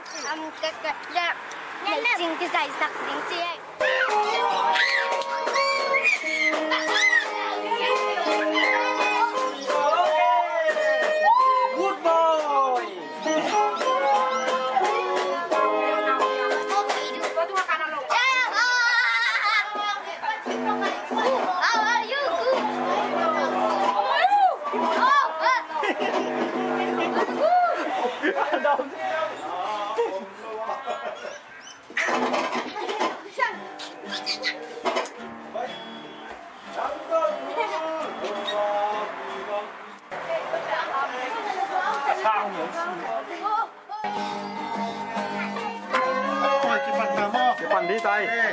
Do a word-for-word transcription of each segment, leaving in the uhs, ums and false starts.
Am, ka, ka, ka, neicing kizaisak ding ci ei. Good boy. Oi, kipan ta maw? Kipan dih tai. Eh.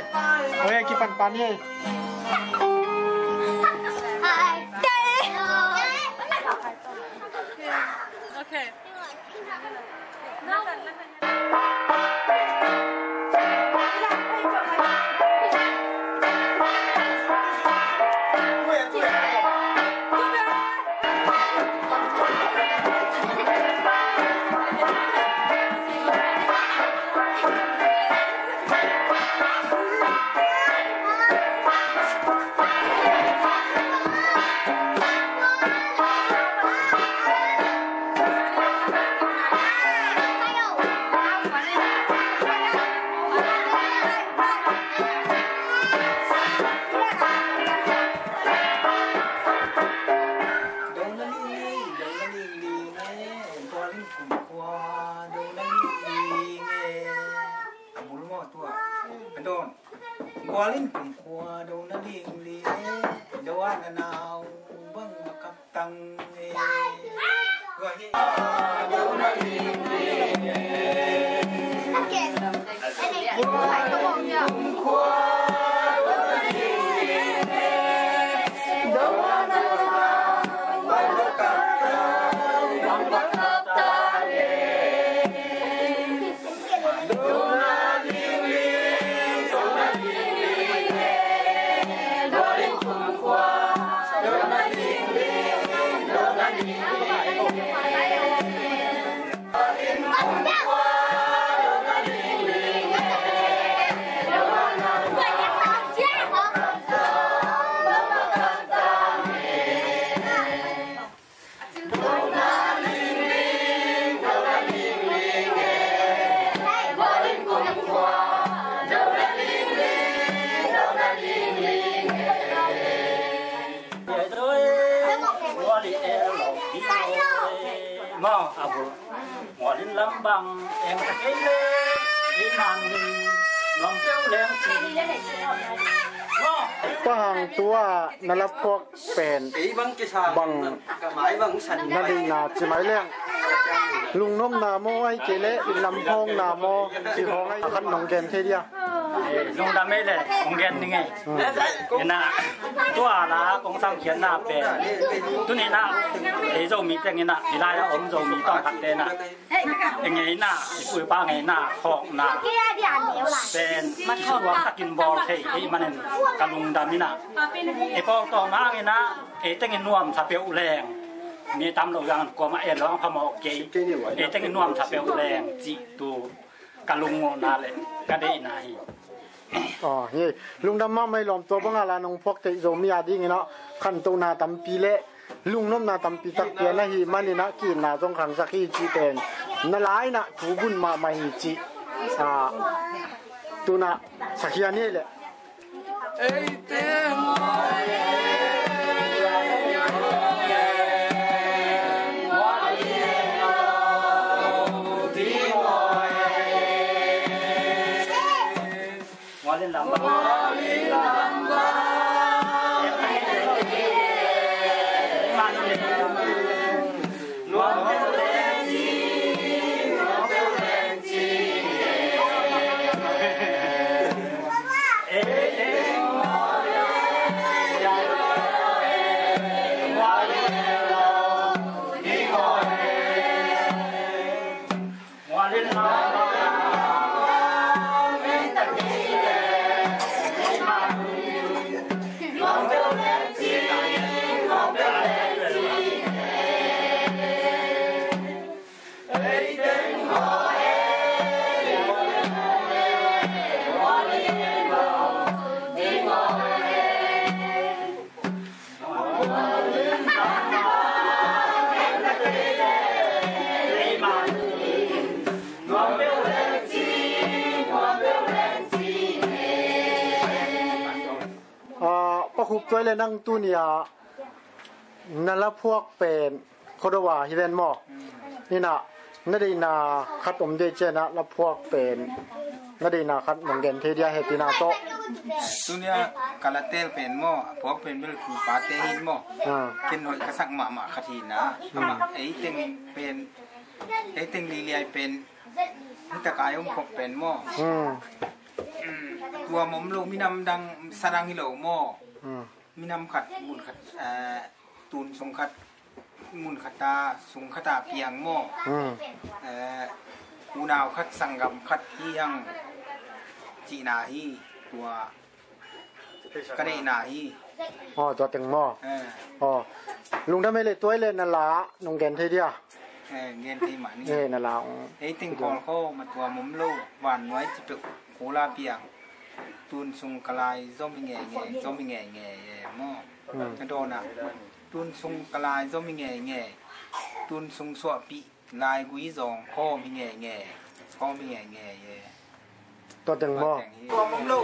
Oi, kipan pan ni. Okay. Dona ling ling, dona ling ling e, Bualin kumkhua, dona ling ling e. A bul maw tua? A dawn. Bualin kumkhua, dona ling ling e. Dona nau bang makap tang e. Tua hi. Dona ling ling e. Bualin kumkhua, dona ling ling e. Dona nau bang makap tang e. Maw, a bul. Mualin lam bang em ka kei le, i man nuam peuh leng ci. Maw. Pahang tua na la phuak pen bang na deihna ci mai leng. Lungnopna maw, ahih kei leh i lam phawkna maw, ci khawng a khat nong gen thei dia? Lungdam ei le, kong gen ning ei. Ina, tua la kong samkhiatna pen, tuni na, ei Zomi teng ina, i lai a om Zomi tawmkhat te na. I ngeina, i pu i pa ngeina, phawkna pen kisuak takin bawl thei ahih manin ka lungdam ina. I pawltawn hang ina, ei teng i nuamsa peuh leng, mi tam lo hang kuamah en lo hang phamawh kei, ei teng i nuamsa peuh leng cih tu ka lungngulhna le ka deihna hi. Aw, hi. Lungdam mahmah i lawm, tua banga la nong phuak theih Zomi a dingin ah khantohna tampi le lungnopna tampi tak pian ahih manin ah ki-itna zong khangsak hi cih pen na la-in ah thu bun mahmah hi cih, ah, tu-in ah sakhian hi leh. Khup tuai le nang tuni a na la phuak pen Khuado a hi ven maw? Ina na deihna khat om dei ciana la phuak pen na deihna khat nong gen thei dia hehpihna tawh. Tunia ka la tel pen maw, a phuak pen bel pu pate hin maw. Ah. Ken hoih ka sak mahmah khat hi na. Amah ei teng pen, ei teng liliai pen, hi taka ai om khop pen maw. Hmm. Hmm. Tua mom lo minam dang sa dang hi lo maw. Hmm. Minam khat, mun khat, eh, tun sung khat, mun khat ta, sung khat ta piang maw. Hmm. Eh, unau khat, sanggam khat hi hang cihna hi, tua ka deihna hi. Oh, tua teng maw. Eh. Oh. Lungdam ei le tuai le na la nong gen thei dia. Eh, gen thei mah ni. Eh, na la ong. Ei teng khawl kho, ma tua mom lo, van nuai ci peuh, kula piang. Tun sung ka lai zom hi ngei ngei, zom hi ngei ngei e maw. Hmm. Ka dawn ah. Tun sung ka lai zom hi ngei ngei. Tun sung suahpih lai gui zawng khawm hi ngei ngei. Khawm hi ngei ngei e. Tua teng maw. Tua teng hi. Tua mom lo.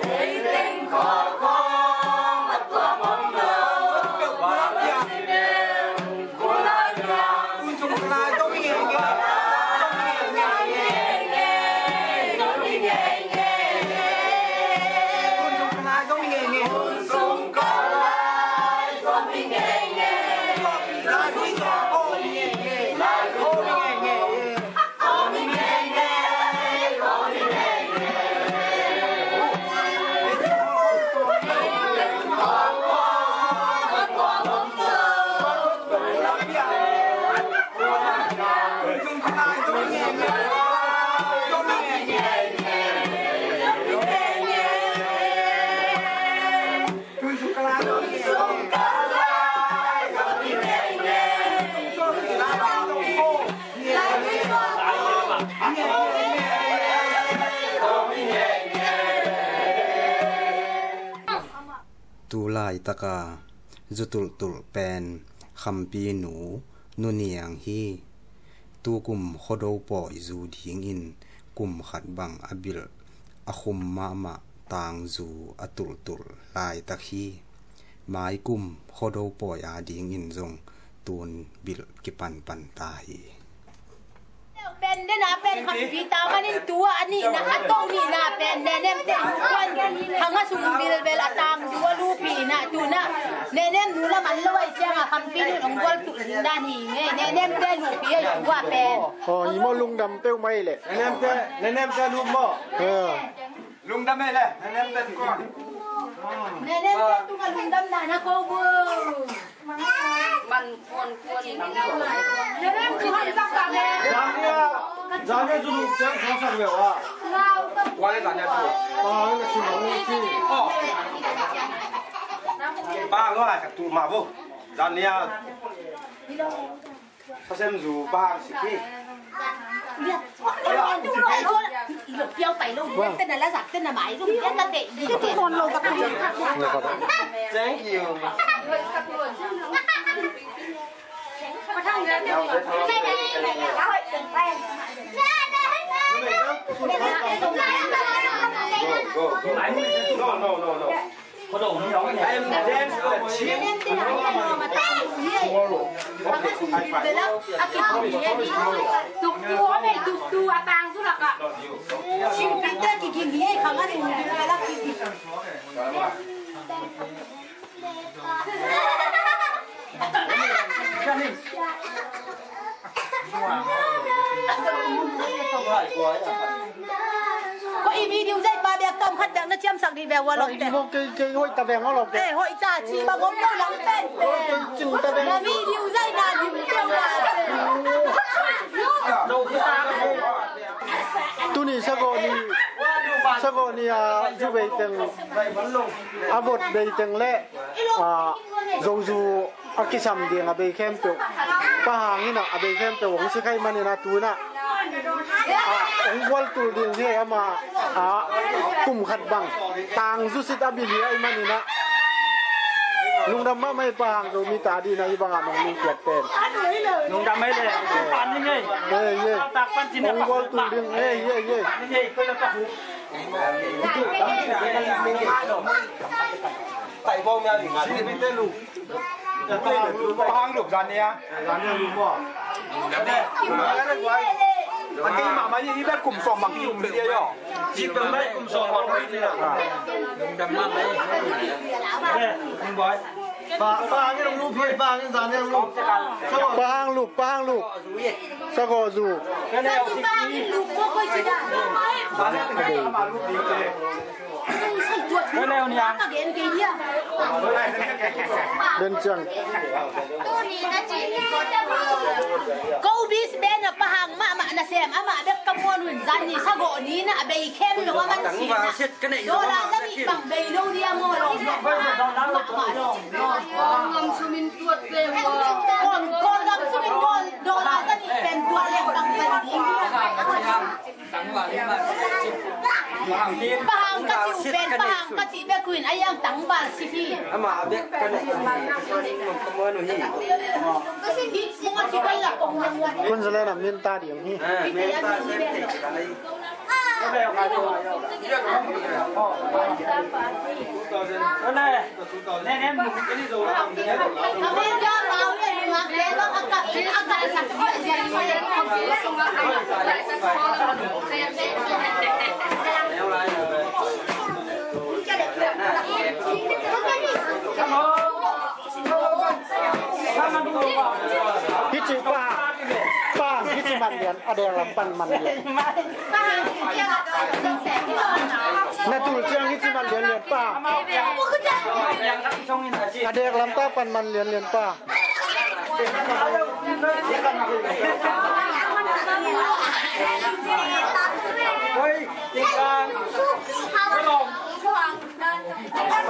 Tu laitaka zu tulhtul pen Khampi nu Nu Niang hi. Tukum Khuado pawi zu dingin kum khat bang a bilh a khum mahmah tangzu a tulhtul laitak hi. Maikum Khuado pawi a dingin zong tun bilh kipanpan ta hi. Pen dena pen Khampi ta manin tua a nihna a to nihna pen Nenem te kuan hanga sung bilbel a tangzu a lupina tuna Nenem nu lam an lo ai cianga Khampi nu ong gual tu dan hi ngei Nenem te lupi ai tua pen. Oh, hi maw lungdam peuh mai le. Nenem te, Nenem te lu maw. Lungdam ei le, Nenem te kuan. Nenem te tunga lungdam na na ko bu. Zania, zania zu luk ciang suang sak leu a. Tua le zania zu. Pa, na si ma ngu ci. Oh. Pa, lo a ka tu ma vo. Zania. Ka sem zu pa hang si ki. Thank you. Go, go, go. No, no, no, no. I am dance of a chief tomorrow. Okay, high five. Promise, promise tomorrow. Not you. Ko i video zai pa bek tom khat bek na ciamsak di bek wa lok te. Kei, kei hoih ta bek wa lok te. Eh, hoih ta ci ba gom lo lang pen pen. Kei cing ta bek. Na video zai na di bek wa lok te. Tuni sagawh ni, sagawh ni a zu bei teng, a vot bei teng le, a, zozu a kisam ding a bei khempeuh, pa hangin a bei khempeuh hong si khai manin a tuna, a, hong gual tul ding hi ama, a, kum khat bang tangzu sit a bil hi a i manin a. Lungdam mahmah i pa hang Zomi ta dina i banga nong lungkiat pen. Lungdam ei le. Pan ni ngei. Ei, ei. Tak pan cin. Hong gual tul ding. Ei, ei, ei. Ni ngei ko la ka hu. Pa Hang Lup zan ni a. A kei mahmah hi, i bek kum sawm bang hi um hi a. Kum sawm bang hi a. Pa, Pa Hang in hong lup hi, Pa Hang in zan in hong lup. Pa Hang Lup, Pa Hang Lup. Sagawh zu. Ben ciang. Ko bis ben a Pa Hang mahmah na sem, amah bek ka muan un zan ni sagawh ni na a bei khem lo a man si na. Dollar za nih bang bei lo ni a maw lo. Mahmah lo. Kawlgam sumin tuat ve ua. Kawl, Kawlgam sumin Kawl dollar za nih pen tuat leng bang pen ding. Pa Hang ka cih uh pen, Pa Hang ka cih bek uh in a yang tangval si hi. Amah bek ka neih hi. Ka muan uh hi. Kun Za Len a min ta ding hi. Ah, min ta ding hi. Hici Pa, Pa, hici man lian, a dek lam pan man lian. Na tul ciang hici man lian lian Pa. A dek lam ta pan man lian lian Pa.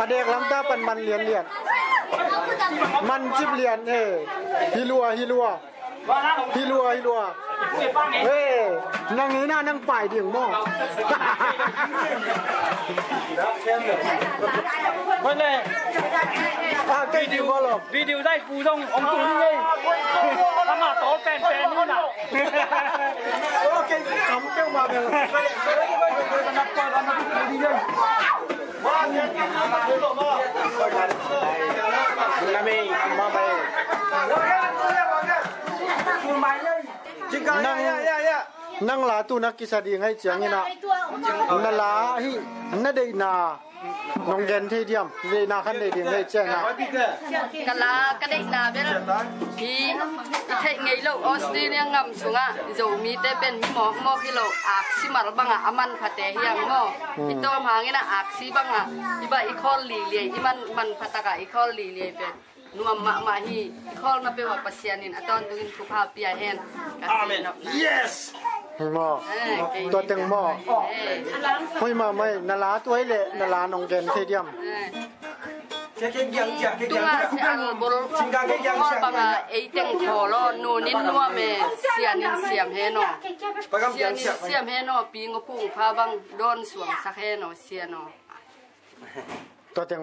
A dek lam ta pan man lian lian. Man cip lian e. Hi lua, hi lua. Hi lua, hi lua. He, nang ina nang pai ding maw? Hoi le. Ah, kei ding maw lo. Video zai pu zong ong tung ni ei. Ama to pen pen ni na. Okay, kam peuh mah bel. Nang, nang la tu na kisa ding ahih ciangin ah, na la hi, na deihna nong gen thei diam? Deihna khat nei ding ahih ciangin ah. Ka la ka deihna bel hi, i theih ngei lo Australia ngam sungah Zomite pen mi mawkmawk hi lo, aksi mal bangah a manphate hi ang maw. I tawm hangin ah aksi bangah i bah i khawl liliai, i man, manpha takah i khawl liliai pen nuam mahmah hi. I khawlna peuh ah Pasian in a tawntungin thupha pia hen. Amen. Yes. Maw. Eh, kei tua teng maw. Eh. Hoi mahmah hi, na la tuai leh na la nong gen thei diam? Eh. Tunga siang bol khawl banga ei teng khawl aw, nunin nuam e, Sian in siam hen aw. Sian in siam hen aw, Pi Ngo Phung Pha bang dawn suangsak hen aw, Sian aw. Tua teng.